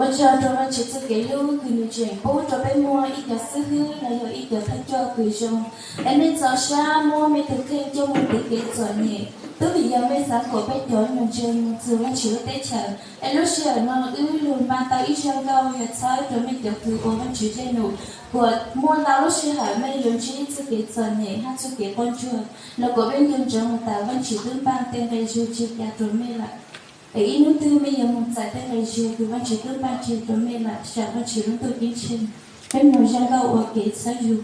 Ua tsaug rau Vajtswv txoj kev hlub kws nws tseem pub rau peb muaj ib cov xib hwb los yog ib cov thawj coj kws zoo, es mej txaus sab muab mej tug kheej coj moog tiv kev txom nyem. Tub vim yog mej xaav kuas peb cov nyuas ntseeg moog txug Vajtswv lub teb chaws, es lub sij hawm no wb lug npaj tau ib zag nkauj yog txhawb rau mej cov kws ua Vajtswv ntsej num, kuas muaj ntau lub sij hawm mej yuav ntsib txuj kev txom nyem hab txuj kev quaj ntsuag, los kuas peb nco ntsoov has tas Vajtswv tub npaaj tej nqe zug tsi ca rua mej lawm. Es ib nub twg mej yuav moog txais tej nqe zug kws Vajtswv tub npaaj tsi rua mej lawm saum Vajtswv lub ntuj ceeb tsheej. Peb moog zag nkauj ua kev txhawb zug.